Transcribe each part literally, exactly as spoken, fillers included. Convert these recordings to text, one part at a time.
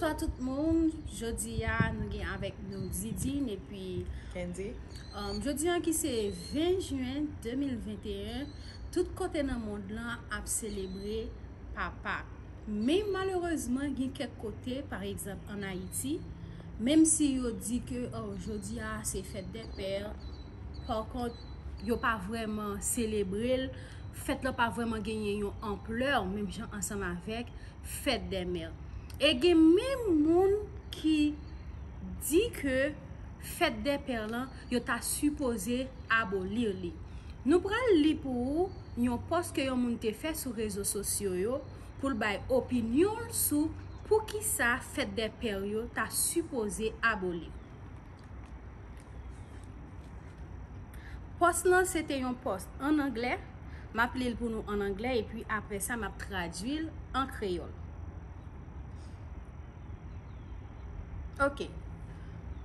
Bonjou a tout moun, jodi a nou gen avèk nou Didine epi Kendy. Um, jodi an ki se ven jen de mil venteyen, tout kote nan mond lan ap selebre papa. Men malerezman, gen kèk kote, pa egzanp ann Ayiti, menm si yo di ke oh, jodi a se fèt dè pè, pa kont, yo pa vrèman selebre l, fèt la pa vrèman genyen yon anplè, menm jan ansanm avèk fèt dè mè. E gen menm moun ki di ke fèt dè pè lan, yo ta sipoze aboli li. Nou pral li pou ou yon pòs ke yon moun te fè sou rezo sosyo yo pou l bay opinyon l sou poukisa fèt dè pè yo ta sipoze aboli. Pòs lan se te yon pòs an anglè. M ap li l pou nou an anglè epi apre sa m ap tradui l an kreyòl. Ok.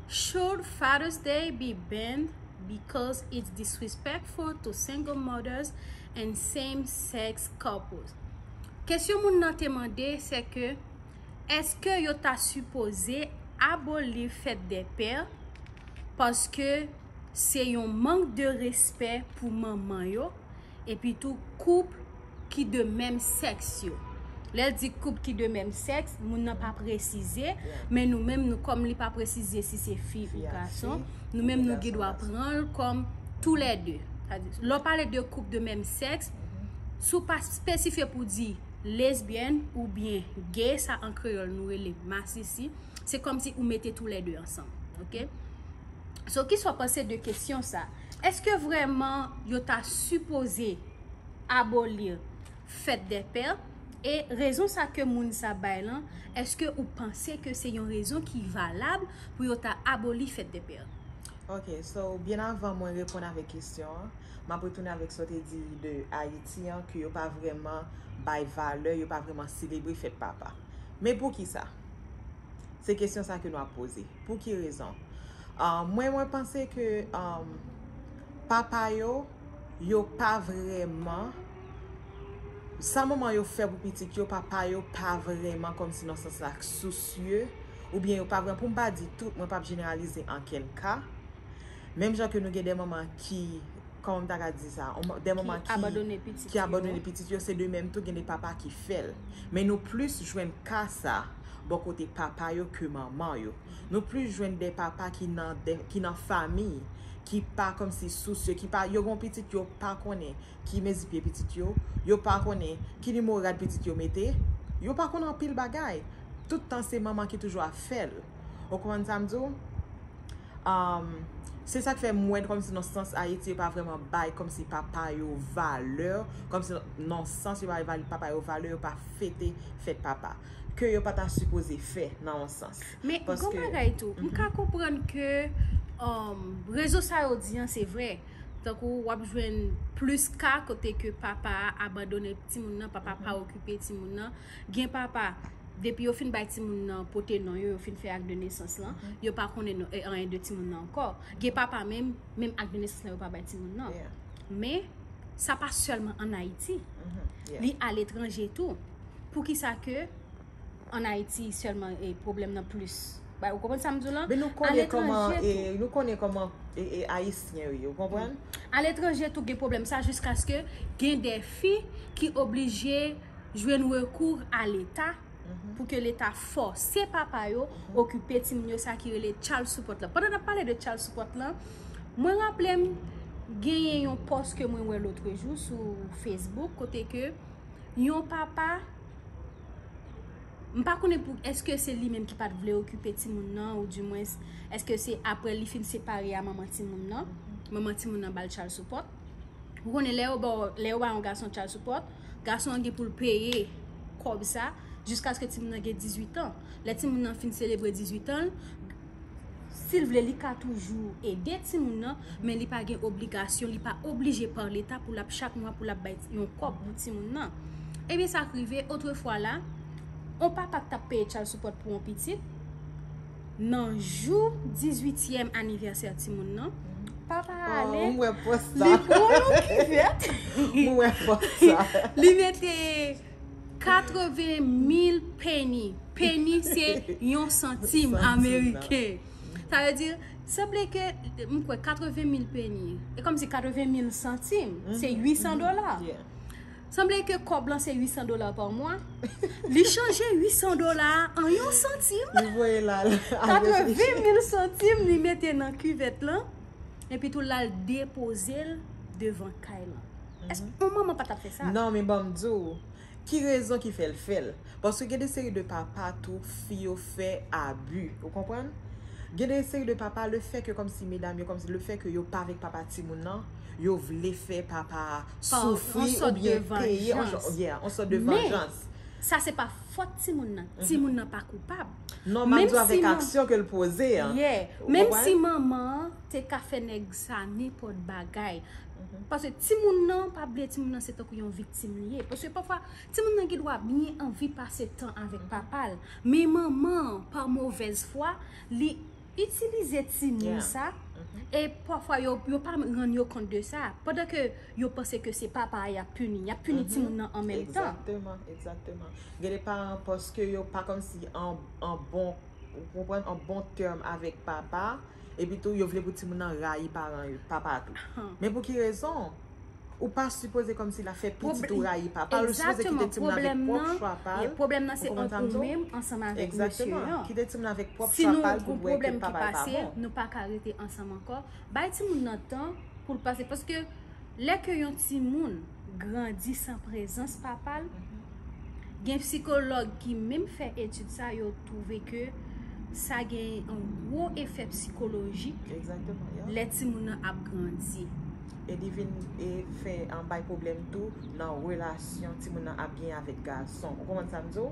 Should Father's Day be banned because it's disrespectful to single mothers and same-sex couples? Kesyon moun nan te mande se ke èske yo ta sipoze aboli fèt dè pè paske se yon mank de respè pou manman yo epi tou koup ki de menm sèks yo. Lè l di koup ki de menm sèks, moun nan pa presize, men nou menm nou kòm li pa presize si se fi ou gason, nou menm nou gen dwa pran l kòm toulède. Lè w pale de koup de menm sèks, si w pa espesifye pou di lesbyèn oubyen gay, sa an kreyòl nou rele masisi, se kòmsi ou mete toulède ansanm, ok? So, kisa w panse de kesyon sa? Èske vrèman yo ta sipoze aboli fèt dè pè? E rezon sa ke moun sa bay lan, èske ou panse ke se yon rezon ki valab pou yo ta aboli fèt dè pè? Ok, so, byen avan mwen reponn avèk kesyon an, m ap retounen avèk sa w te di de Ayiti an, ke yo pa vrèman bay valè, yo pa vrèman selebre fèt papa. Men poukisa? Se kesyon sa ke nou ap poze. Pou ki rezon? Ah, mwen, mwen panse ke um, papa yo, yo pa vrèman, sa manman yo fè pou pitit yo, papa yo pa vrèman kòmsi nan sans la sousye, oubyen yo pa vrèman, pou m pa di tout, mwen p ap jeneralize ankenn ka. Menm jan ke nou gen de manman ki, kòman m ta ka di sa, on- de manman ki Abandone pitit ki abandone pitit yo, se de menm tou gen de papa ki fè l. Men nou plis jwenn ka sa bò kote papa yo ke manman yo. Nou plis jwenn de papa ki nan de, ki nan fanmi, ki pa kòmsi sousye, ki pa, yo gon pitit yo pa konnen ki mezi pye pitit yo, yo pa konnen ki nimo rad pitit yo mete, yo pa konnen anpil bagay. Tout tan se manman ki toujou ap fè l. Ou konprann sa m di w? Um, se sa k fè m wè kòmsi nan sans Ayiti yo pa vrèman bay kòmsi papa yo valè, kòmsi nan sans yo pa bay papa yo valè, yo pa fete fèt papa. Ke yo pa ta sipoze fè nan yon sans. Men gon bagay tou, m ka konprann ke um, rezo sa yo di an se vre. Tankou w ap jwenn plis ka kote ke papa a abandone timoun nan, papa pa okipe timoun nan. Gen papa, depi yo fin bay timoun nan pote non yo, yo fin fè ak de nesans lan, yo pa konnen non, e, anyen de timoun nan ankò. Gen papa menm, menm ak de nesans lan yo pa bay timoun nan. Men, sa pa sèlman ann Ayiti. Li aletranje tou. Poukisa ke ann Ayiti sèlman e pwoblèm nan plis? Ba, ou konprann sa m di w lan? Men nou konnen kòman, e, nou konnen kòman e, e, Ayisyen yo ye, ou konprann? Aletranje tou gen pwoblèm sa jiskaske gen de fi ki oblije jwenn rekou a Leta pou ke Leta fòse papa yo okipe timoun yo, sa ki rele child support lan. Pandan n ap pale de child support lan, mwen raple m genyen yon pòs ke mwen wè lotrejou sou Facebook kote ke yon papa, m pa konnen pou èske se li menm ki pa t vle okipe timoun nan, ou dimwens èske se apre li fin separe a manman timoun nan, manman timoun nan ba l child support. Ou konnen lè yo ba w, lè yo ba yon gason child support, gason an gen pou l peye kòb sa jiskaske timoun nan gen dizuit an. Lè timoun nan fin selebre dizuit an, si l vle, li ka toujou ede timoun nan, men li pa gen obligasyon, li pa oblije pa Leta pou l ap chak mwa pou l ap bay yon kòb pou timoun nan. Ebyen, sa k rive, otrefwa la, on papa k t ap peye child support pou on pitit, nan jou dizuityèm anivèsè timoun nan, papa a ale, Mwen wè pòs sa. Li pran yon kivèt, Mwen wè pòs sa. Li mete Katreven mil peni. Peni se yon santim ameriken. Sa vle di, sanble ke, m kwè, katreven mil peni. E kòmsi katreven mil santim, se uitsan dola. Sanble ke kòb lan se uitsan dola pa mwa. Li chanje uitsan dola an yon santim. Li voye la. Katreven mil santim, li mete nan kivèt lan. Epi tou, l al depoze l devan kay lan. Èske yon manman pa t ap fè sa? Non, men ban m di w, ki rezon ki fè l fè l? Paske gen de seri de papa tou, fi yo fè abi. Ou konprann? Gen de seri de papa, le fè ke kòmsi medam yo, kòmsi le fè ke yo pa avèk papa timoun nan, yo vle fè papa soufri oubyen peye yon sòt de vanjans. Sa se pa fòt timoun nan. Timoun nan pa koupab. Non, m ap di w avèk aksyon ke l poze an. Menm si manman an te ka fè nèg sa nenpòt bagay. Paske timoun nan, pa bliye timoun nan se tankou yon viktim li ye. Paske pafwa, timoun nan gen dwa byen anvi pase tan avèk papa l. Men manman an, pa movèz fwa, li itilize timoun sa. E pafwa, yo, yo pa rann yo kont de sa. Pandan ke yo panse ke se papa a y ap pini, y ap pini timoun nan an menm tan. Egzakteman, egzakteman. Gen de paran, paske yo pa kòmsi an, an bon, ou konprann, an bon tèm avèk papa, epi tou, yo vle pou timoun nan rayi paran yo, papa tou. Men pou ki rezon? Ou pa sipoze kòmsi la fè pitit ou rayi papa, ou sipoze kite timoun avèk pwòp chwa pa l. Pwoblèm nan se ant ou menm ansanm avèk mesye an. Kite timoun avèk pwòp chwa pa l pou l wè ke papa l pa bon. Si nou gon pwoblèm ki pase, nou pa ka rete ansanm ankò. Bay timoun nan tan pou l pase. Paske lè ke yon timoun grandi san prezans papa l, gen sikològ ki menm fè etid sa, yo twouve ke sa gen yon gwo efè sikolojik lè timoun nan ap grandi. E li vin e fè, um, bay pwoblèm tou nan relasyon timoun nan ap gen avèk gason. Ou konprann sa m di w?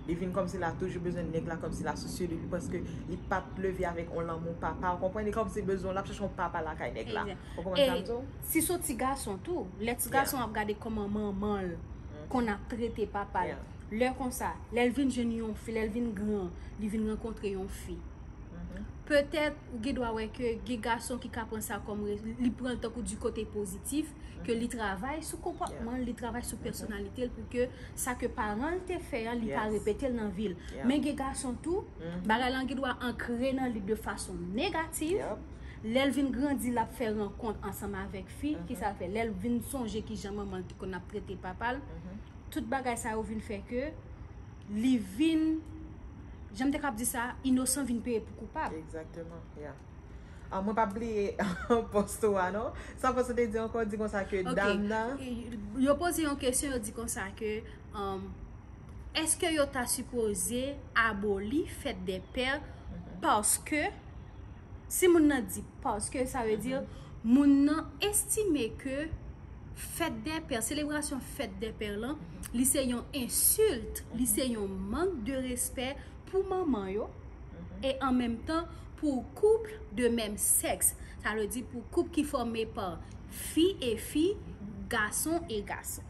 Li vin kòmsi l a toujou bezwen nèg la, kòmsi l a sousye de li, paske li pa t leve avèk yon lanmou papa. Ou konprann? Li kòmsi bezwen, l ap chèche yon papa lakay nèg la. Ou konprann sa m di w? Si se yon ti gason tou, lè ti gason ap gade kòman manman l konn ap trete papa l. Lè konsa, lè l vin jwenn yon fi, lè l vin gran, li vin rankontre yon fi. Petèt, ou gen dwa wè ke gen gason ki ka pran sa kòm re-, li pran l tankou di kote pozitif, ke li travay sou konpòtman l, li travay sou pèsonalite l pou ke sa ke paran l te fè an, li pa repete l nan vi l. Men gen gason tou, bagay lan gen dwa ankre nan li de fason negatif. Lè l vin grandi, l ap fè rankont ansanm avèk fi, kisa l fè? Lè l vin sonje kijan manman l te konn ap trete papa l, tout bagay sa yo vin fè ke li vin, jan m te kab di sa, inosan vin peye pou koupab. Egzakteman, yeah. Ah, mwen p ap bliye pòs ou a, non. Sa pòs ou te di ankò, di konsa ke dam nan. Yo poze yon kesyon, yo di konsa ke, um, èske yo ta sipoze aboli fèt dè pè paske, si moun nan di paske, sa vle di moun nan estime ke fèt dè pè, selebrasyon fèt dè pè lan, li se yon ensilt, li se yon mank de respè pou manman yo, e an menm tan pou koup de menm sèks. Sa vle di pou koup ki fòme pa fi e fi, gason e gason.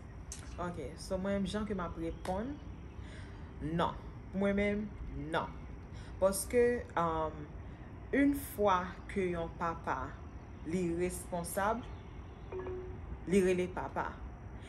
Ok, so mwen menm jan ke m ap reponn, non. Mwen menm, non. Paske, um, yon fwa ke yon papa, li responsab, li rele papa.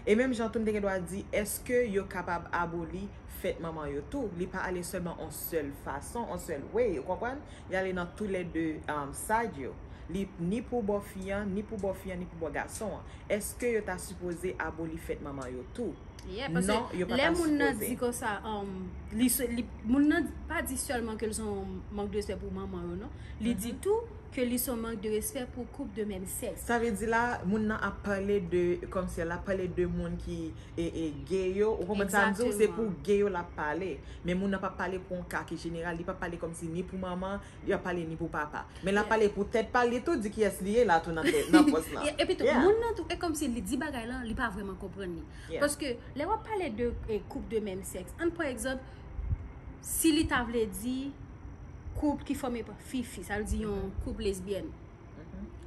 E menm jan tou m te gen dwa di, èske yo kapab aboli fèt manman yo tou? Li pa ale sèlman on sèl fason, on sèl way, ou konprann? Li ale nan tou lè de, um, side yo. Li ni pou bò fi an, ni pou bò fi an, ni pou bò gason an. Èske yo ta sipoze aboli fèt manman yo tou? Yeah, paske non, yo pa ta sipoze. Lè moun nan di konsa, um, li, li, moun nan pa di sèlman ke l se yon mank de respè pou manman yo, non. Li di tou ke li se yon mank de respè pou koup de menm sèks. Sa vle di la, moun nan ap pale de, kòmsi l ap pale de moun ki, e, e, gay yo. Ou konprann sa m di w? Se pou gay yo l ap pale. Men moun nan p ap pale pou yon ka ki jeneral. Li p ap pale kòmsi ni pou manman, li p ap pale ni pou papa. Men l ap pale pou tèt pa l, li tou di kiyès li ye la tou nan tèt, nan pòs lan. Epi tou, moun nan tou, e kòmsi li di bagay lan, li pa vrèman konprann li. Paske lè w ap pale de, e, koup de menm sèks, ann pran egzanp, si li ta vle di koup ki fòme pa fi fi, sa vle di yon koup lesbyèn.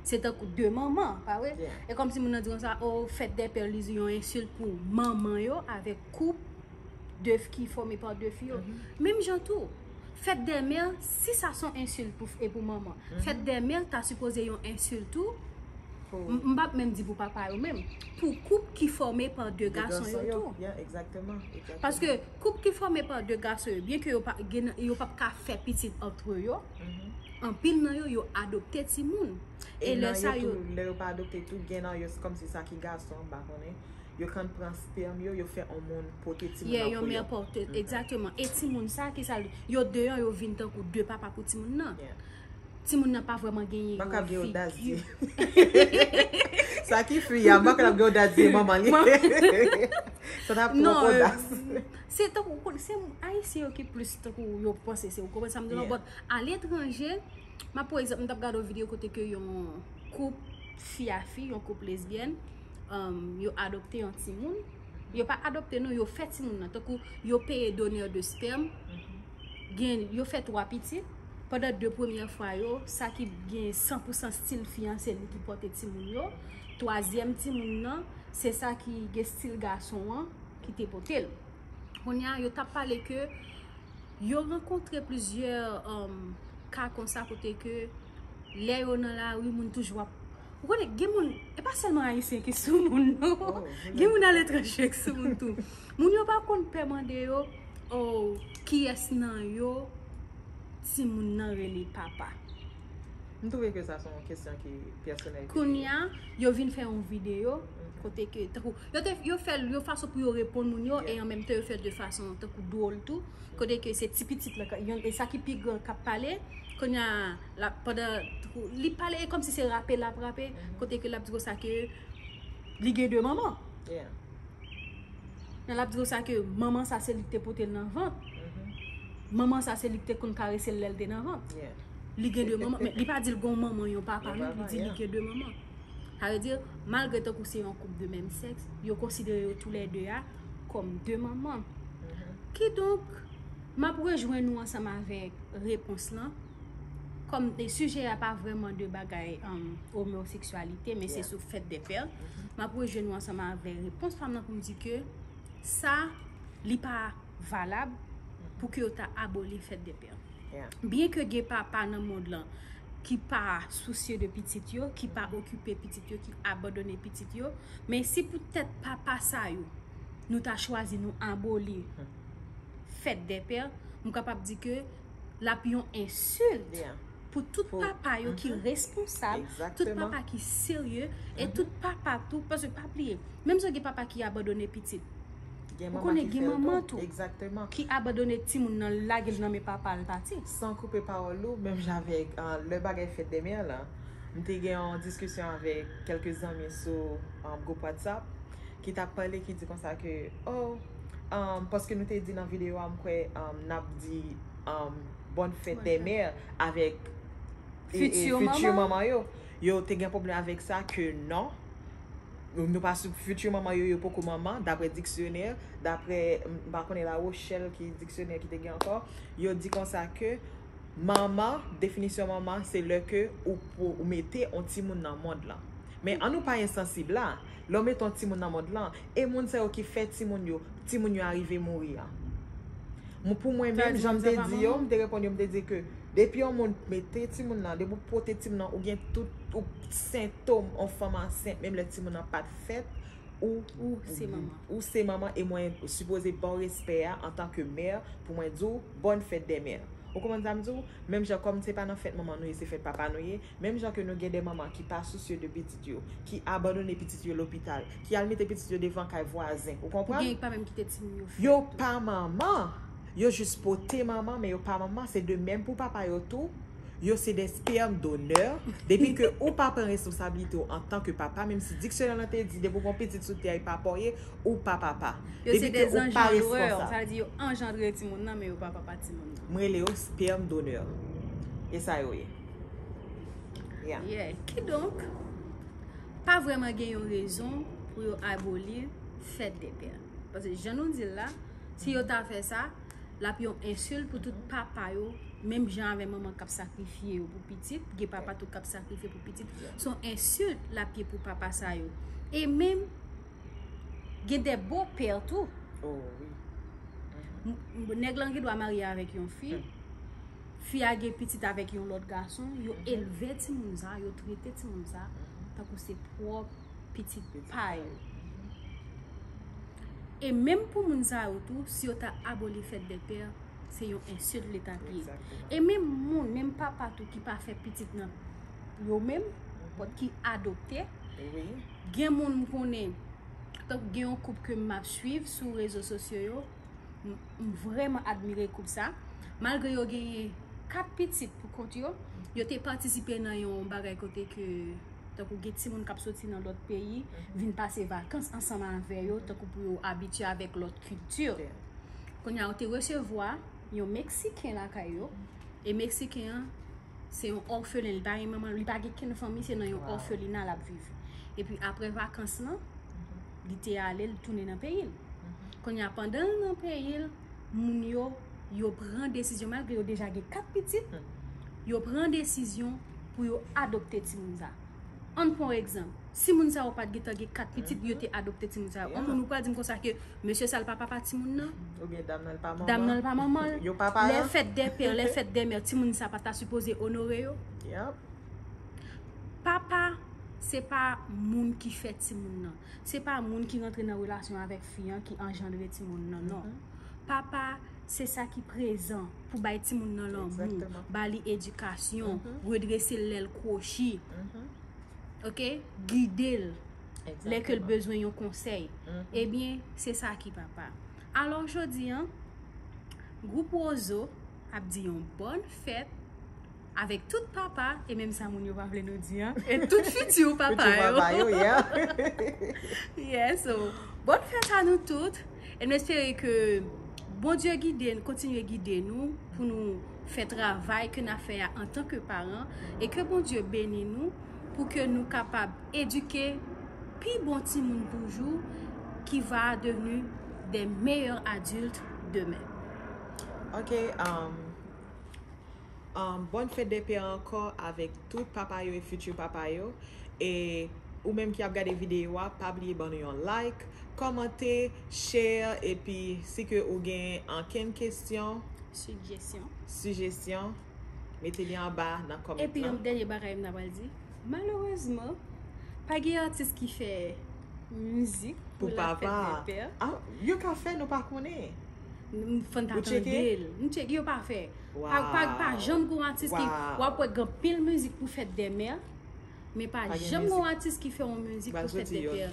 Se tankou de manman, pa vre? E kòmsi moun nan di konsa, o, fèt dè pè, li yon ensilt pou manman yo avèk koup de, ki fòme pa de fi yo. Menm jan tou, fèt dè mè, si sa se yon ensilt pou, e pou manman, fèt dè mè ta sipoze yon ensilt tou M m p ap menm di pou papa yo menm. Pou koup ki fòme pa de gason yo tou. Yeah, exactement, exactement. Paske koup ki fòme pa de gason yo, byen ke yo pa, gen, yo p ap ka fè pitit antre yo, anpil nan yo, yo adopte timoun. E lè sa yo. Lè yo pa adopte tou, gen nan yo, se kòmsi sa ki gason, m pa konnen. Yo konn pran spèm yo, yo fè yon moun pote timoun Yeah, nan yon pou mè yo. Pote, egzakteman. E timoun sa, ki sa l, yo de an, yo vin tankou de papa pou timoun nan. Timoun nan pa vrèman genyen Baka gen odasye. Sa ki fi a, baka gen odasye manman li. Sa t ap twòp Non, odas. Se tankou, se Ayisyen yo ki plis tankou yo panse, se, ou konprann sa m di la, Yeah. But aletranje, m ap pran egzanp, m t ap gade yon videyo kote ke yon koup fi a fi, yon koup lesbyèn, um, yo adopte yon timoun. Yo pa adopte non, yo fè timoun nan. Tankou yo peye donneur de sperme, gen, yo fè twa pitit. Pandan de premyè fwa yo, sa ki gen san pou san stil fi an, se li ki pote timoun yo. Twazyèm timoun nan, se sa ki gen stil gason an ki te pote l. Kounye a, yo t ap pale ke yo rankontre plizyè um, ka konsa kote ke lè yo nan lari, moun toujou ap. Ou konnen, gen moun, e pa sèlman Ayisyen ki sou moun, non. Gen moun aletranje ki sou moun tou. Moun yo pa konn pè mande yo, oh, kiyès nan yo timoun nan rele papa. M twouve ke sa se yon kesyon ki pèsonèl. Kounye a, yo vin fè yon videyo kote ke tankou yo te yo fè l yon fason pou yo reponn moun yo e an menm tan yo fè l de fason tankou dwòl tou, kote ke se ti pitit la ka- yon e sa ki pi gran k ap pale. Kounye a la pandan tankou li pale e kòmsi se rape l ap rape, kote ke l ap di konsa ke li gen de manman. Yeah. Nan l ap di konsa ke manman sa se li k te pote l nan vant. Manman sa se li k te konn karese l lè l te nan vant. Yeah. Li gen de manman, men li pa di l gon manman yon papa Yon non, li papa, di li yeah. Gen de manman. Sa vle di, malgre tankou se yon koup de menm sèks, yo konsidere yo toulède a kòm de manman. Kidonk, m ap rejwenn nou ansanm avèk repons lan. Kòm e sijè a pa vrèman de bagay um, omoseksyalite, men se Yeah. Sou fèt de pè. M ap rejwenn nou ansanm avèk repons pa m nan pou m di ke sa, li pa valab pou ke yo ta aboli fèt de pè. Yeah. Byen ke gen papa nan mond lan ki pa sousye de pitit yo, ki pa okipe pitit yo, ki abandone pitit yo, men si poutèt papa sa yo, nou ta chwazi nou aboli fèt de pè, m kapab di ke l ap yon ensilt Yeah. Pou tout papa yo ki responsab, tout papa ki serye, e tout papa tou, paske pa bliye, menm jan gen papa ki abandone pitit, ou konnen gen manman tou ki abandone timoun nan, lage l nan men papa l pati. San koupe pawòl ou, menm jan avèk uh, lè bagay fèt de mè la, m te gen yon diskisyon avèk kèlke zanmi sou um, gwoup WhatsApp ki t ap pale, ki di konsa ke, oh, um, paske nou te di nan videyo a, m kwè um, n ap di um, bòn fèt de mè avèk e, e, Futur futur manman. Manman yo. Yo te gen pwoblèm avèk sa ke non. Nou pa sou futur manman yo, yo poko manman, daprè diksyonè, daprè, m pa konnen La Rochelle ki diksyonè ki te gen ankò, yo di konsa ke manman, definisyon manman, se lè ke ou, pou, ou mete yon timoun nan mond lan. Men an nou pa ensansib la, lè w mete yon timoun nan mond lan, e moun sa yo ki fè timoun yo, timoun yo arive mouri a. Mwen, pou mwen menm, jan m te di yo, m te reponn yo, m te di ke depi yon moun mete timoun nan, depi w pote timoun nan, ou gen tout ou sentòm yon fanm ansent, menm lè timoun nan pa t fèt, ou Ou se manman. Ou se manman, e mwen sipoze ba w respè a antanke mè, pou mwen di w bòn fèt de mè. Ou konprann sa m di w? Menm jan kòm se pa nan fèt manman nou ye, se fèt papa nou ye, menm jan ke nou gen de manman ki pa sousye de pitit yo, ki abandone pitit yo lopital, ki al mete pitit yo devan kay vwazen. Ou konprann? Gen pa menm kite timoun yo fèt. Yo pa manman. Yo jis pote manman, men yo pa manman. Se de menm pou papa yo tou. Yo se de sperm donè. Depi ke ou pa pran responsablite w antanke papa, menm si diksyonè lan te di depi w gon pitit sou tè a, e papa w ye, ou pa papa. Yo se de anjandrè, sa vle di yo anjandre timoun nan, men yo pa papa timoun nan. M rele yo sperm donè. E sa yo ye. Yeah. Yeah. Kidonk, pa vrèman gen yon rezon pou yo aboli fèt de pè. Paske jan nou di l la, si yo ta fè sa, l ap yon ensilt pou tout papa yo, menm jan avè manman k ap sakrifye yo pou pitit, gen papa tou k ap sakrifye pou pitit. Se yon ensilt l ap ye pou papa sa yo. E menm, gen de bopè tou. Oh, wi. M- m- Nèg lan gen dwa marye avèk yon fi. Fi a gen pitit avèk yon lòt gason. Yo elve timoun sa, yo trete timoun sa. tankou se pwòp pitit pa yo. E menm pou moun sa yo tou, si yo ta aboli fèt dè pè, se yon ensilt Leta k ye. E menm moun, menm papa tou ki pa fè pitit nan yo menm, ki adopte, gen moun m konnen, tankou gen yon koup ke m ap swiv sou rezo sosyo yo, m vrèman admire koup sa. Malgre yo genyen kat pitit pou kont yo, yo te patisipe nan yon bagay kote ke tankou gen timoun k ap soti nan lòt peyi, vin pase vakans ansanm avè yo, tankou pou yo abitye avèk lòt kilti. Kounye a, yo te resevwa yon Meksiken lakay yo, e Meksiken an, se yon òfelen, li pa gen manman, li pa gen kenn fanmi, se nan yon òfelina l ap viv. Epi apre vakans lan, li te ale, li tounen nan peyi l. Kounye a, pandan l nan peyi l, moun yo, yo pran desizyon, malgre yo deja gen kat pitit, yo pran desizyon pou yo adopte timoun sa. Ann pran yon egzanp. Si moun sa yo pa t gentan gen kat pitit, yo te adopte timoun sa yo. Yon moun ou pral di m konsa ke mesye sa l pa papa timoun nan, Oubyen dam nan l pa dam nan manman. L pa manman l. Yo pa paran. Lè fèt dè pè, lè fèt dè mè, timoun sa pa ta sipoze onore yo. Yep. Papa, se pa moun ki fè timoun nan. Se pa moun ki rantre nan relasyon avèk fi an ki anjandre timoun nan, non. Papa, se sa ki prezan pou bay timoun nan lanmou, Exactement. Ba li edikasyon, redrese l lè l kwochi. Ok? Gide l lè ke l bezwen yon konsèy. Ebyen, se sa ki papa. Alò, jodi an, gwoup Wozo ap di yon bòn fèt avèk tout papa, e menm sa moun yo pa vle nou di an, e tout fiti papa Fiti papa yo, yo. Yeah. Yeah, so, bòn fèt a nou tout, e nou espere ke Bondye gide, kontinye gide nou pou nou fè travay ke n ap fè a antanke paran, e ke Bondye beni nou pou ke nou kapab edike pi bon timoun toujou ki va devni des meilleurs adultes demain. Ok, um, um, bòn fèt dè pè ankò avèk tout papa yo e fiti papa yo. E ou menm ki ap gade videyo a, pa bliye ban nou yon like, kòmante, share, epi si ke ou gen ankenn kesyon, Sijesyon. Sijesyon, mete li anba nan kòmant Epi yon lan. Dènye bagay m ta pral di, malerezman, pa gen atis ki fè mizik Pou pou la papa. Fête des Pères. Ah, yo ka fè, nou pa konnen. M fòn ta Ou tcheke? Tande l. M tcheke, yo pa fè. Pa, pa, pa Wow. Janm gon atis ki Wow. W ap wè gen anpil mizik pou fèt dè mè, men pa Pa gen janm mizik. Gon atis ki fè yon mizik Ba pou fèt soti dè yo. Pè.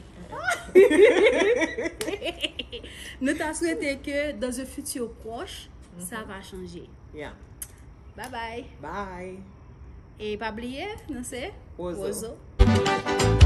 Nou ta swete ke dans un futur proche, sa va chanje. Yeah. Bye bye. Bye. E pa bliye, nou se Wozo. Wozo.